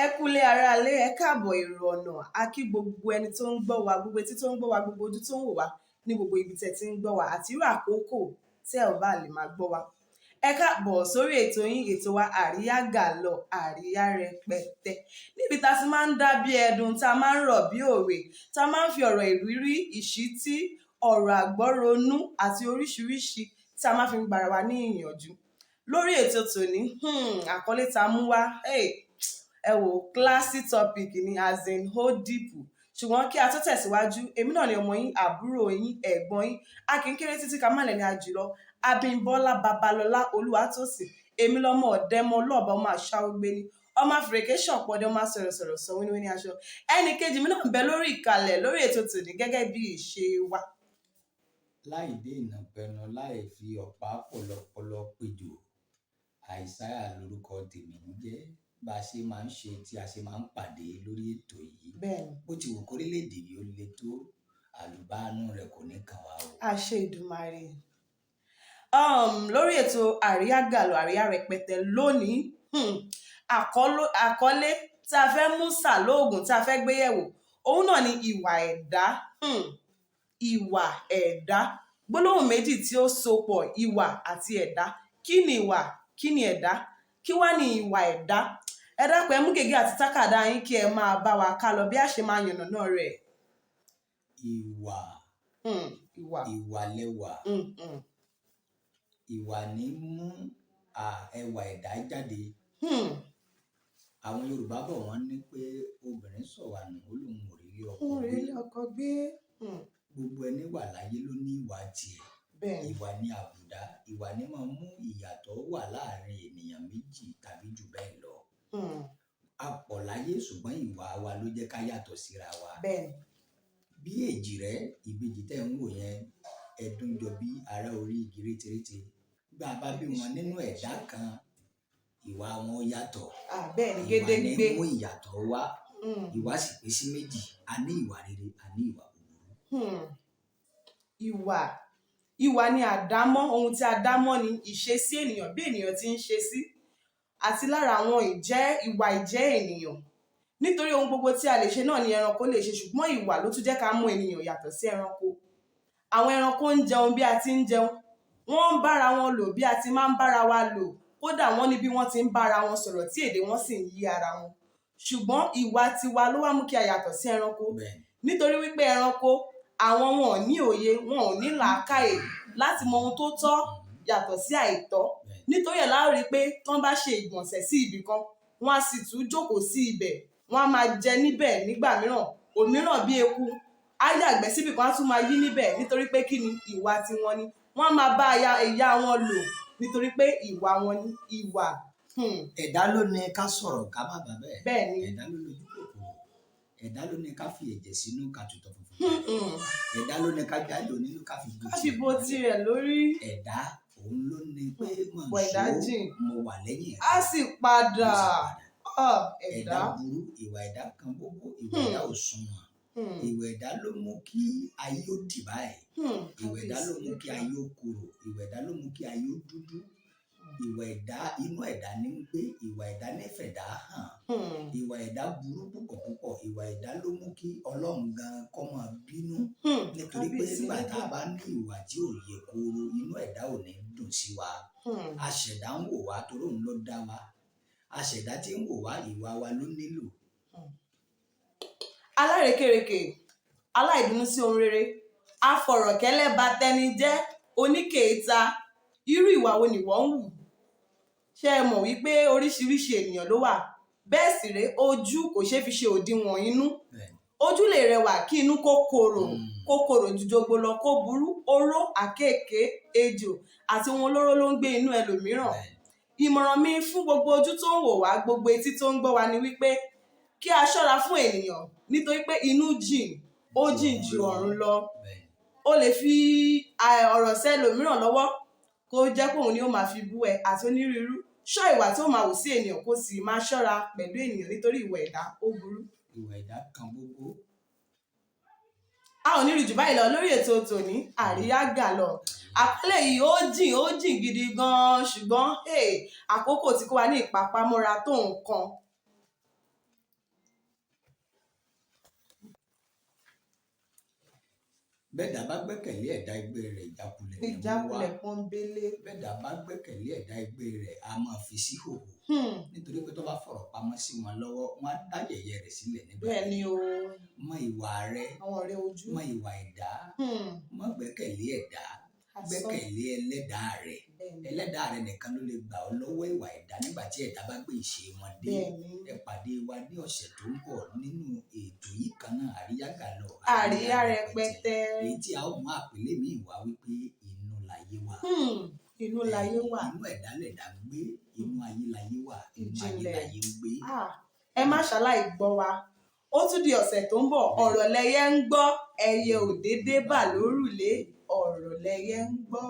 Ẹ kúlé aráalé, ẹ káàbọ̀ èrò ọ̀nà. A kí gbogbo ẹni tó ń gbọ́ wa, gbogbo etí tó ń gbọ́ wa, gbogbo ojú tó ń wò wá ní gbogbo ibi tẹ́ ti ń gbọ́ wa àti irú àkókò tí ẹ ò bá lè máa gbọ́ wa. Ẹ káàbọ̀ sórí ètò yín, ètò wa, Àríyá Gàlọ́, Àríyá Rẹpẹtẹ, níbi tá a ti máa ń dá bí ẹdun, tá a máa ń rọ̀ bí òwe, tá a máa ń fi ọ̀rọ̀ ìrírí, ìṣítí, ọ̀rọ̀ àgbọ́ronú àti oríṣiríṣi tí a máa fi ń gbara wa ní ìyànjú. Lórí ètò tòní, àkọlé tá a mú wá, hey, ẹ wò, classy topic ni, as in ó deep. Ṣùgbọ́n kí a tó tẹ̀síwájú, èmi náà ni ọmọ yín, àbúrò yín, ẹ̀gbọ́n yín, a kì í kéré títí ká má lẹ́ni àjùlọ, Abímbọ́lá Babalọ́lá Olúwatósìn. Èmi lọ́mọ ọ̀dẹ́mọ ọlọ́ọ̀bá, ọmọ àṣàwọ̀gbé ni, ọmọ àfìrèké ṣọ̀pọ̀dé, ọmọ sọ̀rọ̀sọ̀rọ̀ sọ wíníwíní aṣọ. Ẹnì kejì mi náà ń bẹ lórí ìkàlẹ̀ lórí ètò tòní gẹ́gẹ́ bí ìṣe wa. Láì dé ìnàpẹnu, láì fi ọ̀pá pọ̀lọpọ̀lọ péjò, Àìsáyà lórúkọ tèmi ń jẹ́. Bá a ṣe máa ń ṣe tí a ṣe máa ń pàdé lórí ètò yìí, bó ti wù kórílẹ̀-èdè yìí ó le tó, àlùbáànú rẹ̀ kò ní kàn wá o. Àṣẹ Ìdùmarè. Lórí ètò Àríyá Gàlọ́, Àríyá Rẹpẹtẹ lónìí, àkọlé tí a fẹ́ mú sàlóògùn tí a fẹ́ gbé yẹ̀wò, òun náà ni ìwà ẹ̀dá. Ìwà ẹ̀dá, gbólóhùn méjì tí ó so pọ̀, ìwà àti ẹ̀dá. Kí ni ìwà? Kí ni ẹ̀dá? Kí wá ni ìwà ẹ̀dá? Ẹ dákun, ẹ mú gègé àti tákàdá yín kí ẹ máa bá wa ká lọ bí a ṣe máa yànnàná rẹ̀. Ìwà. Ìwà. Ìwà lẹwà. Ìwà ní mú ẹwà ẹ̀dá jáde. Àwọn Yorùbá bọ̀, wọ́n ní pé obìnrin sọ̀wà nù, ó lóun ò rí ilé ọkọ Ń gbé. rí ilé ọkọ gbé. Gbogbo ẹni wà láyé ló ní ìwà tiẹ̀. Ìwà ní àbùdá, ìwà ní máa mú ìyàtọ̀ wà láàrin ènìyàn méjì tàbí jù bẹ́ẹ̀ lọ. A pọ̀ láyé, ṣùgbọ́n ìwà wa ló jẹ́ ká yàtọ̀ síra wa. Bí èjì rẹ, ìbejì tẹ́ ń wò yẹn, ẹdun jọ bí ará orí igi rétérété. Bí a bá bí wọn nínú ẹ̀dá kan, ìwà wọn yàtọ̀. Ah, bẹ́ẹ̀ ni. Ìwà ní Gédégbé. mú ìyàtọ̀ wá. Ìwà sì pín sí méjì: a ní ìwà rere, a ní ìwà búburú. Ìwà, ìwà ni àdámọ́, ohun tí a dámọ́ ni ìṣesí ènìyàn, bí ènìyàn ti ń ṣe sí àti lára àwọn ìjẹ́ ìwà ìjẹ́ ènìyàn, nítorí ohun gbogbo tí a lè ṣe náà ni ẹranko lè ṣe, ṣùgbọ́n ìwà ló tún jẹ́ ká mú ènìyàn yàtọ̀ sí ẹranko. Àwọn ẹranko ń jẹun bí a ti ń jẹun, wọ́n ń bára wọn lò bí a ti máa ń bára wa lò, kódà wọ́n ní bí wọ́n ti ń bára wọn sọ̀rọ̀ tí èdè wọn sì ń yí ara wọn, ṣùgbọ́n ìwà tiwa ló wá mú kí a yàtọ̀ sí ẹranko, nítorí wípé ẹranko, àwọn wọn ò ní òye, wọn ò ní làákàyè láti mọ ohun tó tọ́ yàtọ̀ sí àìtọ́. Nítorí ẹ̀ la ó rí i pé tán bá ṣe ìgbọ̀nsẹ̀ sí ibì kan, wọ́n á sì tún jókòó sí ibẹ̀, wọ́n á máa jẹ níbẹ̀. Nígbà mìíràn, òmíràn bí eku á yàgbẹ́ síbì kan, á tún máa yí níbẹ̀. Nítorí pé kí ni? Ìwà tiwọn ni. Wọ́n á máa bá ìyá wọn lò nítorí pé ìwà wọn ni ìwà. Ẹ̀dá ló ní ká sọ̀rọ̀ ká má bà bẹ́ẹ̀. bẹ́ẹ̀ ni Ẹ̀dá ló lójú kòkòrò, ẹ̀dá ló ní ká fi ẹ̀jẹ̀ sínú ká tutọ́ funfun, ẹ̀dá ló ní ká jáde onílù ká fi bo Ká fi tiẹ̀ bo mọ́lẹ̀. tirẹ̀ lórí. Ẹ̀dá òun ló ní pé mọ̀ Pọ̀ ẹ̀dá ṣó jìn. mo wà lẹ́yìn Á rẹ̀. sì padà. Ó sì padà. Ah, ẹ̀dá ẹ̀dá burú, ìwà ẹ̀dá kan gbogbo, ìwà ẹ̀dá ò sunwọ̀n. Ìwà ẹ̀dá ló mú kí ayé ó dì báyìí. Ìwà ẹ̀dá ló mú kí ayé ó korò. Ìwà ẹ̀dá ló mú kí ayé ó dúdú. Ìwà ẹ̀dá, inú ẹ̀dá ní ń gbé. Ìwà ẹ̀dá nífẹ̀ẹ́ hàn. Ìwà ẹ̀dá burú púpọ̀ púpọ̀. Ìwà ẹ̀dá ló mú kí Ọlọ́run gan kó máa bínú, nítorí pé Kábíyèsí nígbà tá a Elédùà. bá ní ìwà tí ò yẹ kóró, inú ẹ̀dá ò ní dùn sí wa. Aṣẹ̀dá ń wò wá torí òun ló dá wa. Aṣẹ̀dá tí ń wò wá, ìwà wa ló nílò. Alárekérekè, aláìdùnnú sí ohun rere, afọ̀rọ̀kẹ́lẹ́ ba tẹni jẹ́, oníkèéta, irú ìwà wo nìwọ ń hù? Ṣé ẹ mọ̀ wípé oríṣiríṣi ènìyàn ló wà? Bẹ́ẹ̀ sì rèé, ojú kò ṣeé fi ṣe òdiwọ̀n inú. Ojú lè rẹwà kí inú kó korò, kó korò ju jogbo lọ, kó burú. Oró, àkéèké, ejò àti ohun olóró ló ń gbé inú ẹlòmíràn. Ìmọ̀ràn mi fún gbogbo ojú tó ń wò wá, gbogbo etí tó ń gbọ́ wa ni wípé kí a ṣọ́ra fún ènìyàn, nítorí pé inú jìn, ó jìn ju ọ̀run lọ. O lè fi ọ̀rọ̀ sẹ́lòmíràn lọ́wọ́, kó jẹ́ pé òun ni ó máa fi bú ẹ àti onírúurú. Ṣọ́ ìwà tí ó máa wù sí ènìyàn, kó sì máa ṣọ́ra pẹ̀lú ènìyàn, nítorí ìwà ẹ̀dá ó burú. Ìwà ẹ̀dá kan gbogbo. A ò ní rí jù báyìí lọ lórí ètò tòní, Àríyá Gàlọ́. Àkọlé yìí ó jìn, ó jìn gidi gan-an, ṣùgbọ́n hey, àkókò tí kò wá ní ìpapámọ́ra tó nǹkan. Bẹ́ẹ̀dá bá gbẹ́kẹ̀lé ẹ̀dá ẹgbẹ́ rẹ̀, ìjákulẹ̀ ní mú wá. Ìjákulẹ̀ pọ́nbélé. Bẹ́ẹ̀dá bá gbẹ́kẹ̀lé ẹ̀dá ẹgbẹ́ rẹ̀, a máa fi sí hòhò, nítorí pé tó bá fọ̀rọ̀ pamọ́ sí wọn lọ́wọ́, wọn á dá yẹ̀yẹ́ rẹ̀ sílẹ̀ nígbà. Bẹ́ẹ̀ ni o. Mọ ìwà rẹ, Àwọn ọ̀rẹ́ ojú. mọ ìwà ẹ̀dá, má gbẹ́kẹ̀lé ẹ̀dá, Asán. gbẹ́kẹ̀lé ẹlẹ́dàá rẹ. Bẹ́ẹ̀ ni. Ẹlẹ́dàá rẹ nìkan ló lè gbà ọ́ lọ́wọ́ ìwà ẹ̀dá nígbà tí ẹ̀dá bá gbé ìṣe wọn dé. Bẹ́ẹ̀ ni. Ẹ pàdé wa ní ọ̀sẹ̀ tó ń bọ̀ nínú ètò yìí kan náà, Àríyá Gàlọ́. Àríyá rẹpẹtẹ. Èyí tí a ó mú àpèlé míì wá wípé inú láyé wà. Inú láyé wà. Inú ẹ̀dá lẹ̀dá ń gbé, inú ayé láyé wà, inú ayé Ìjìnlẹ̀. láyé ń gbé. Ah, ẹ má ṣaláì gbọ́ wa, ó tún di ọ̀sẹ̀ tó ń bọ̀. Ọ̀rọ̀ lẹyẹ ń gbọ́, ẹyẹ ò déédé bà lórùlé, ọ̀rọ̀ lẹyẹ ń gbọ́.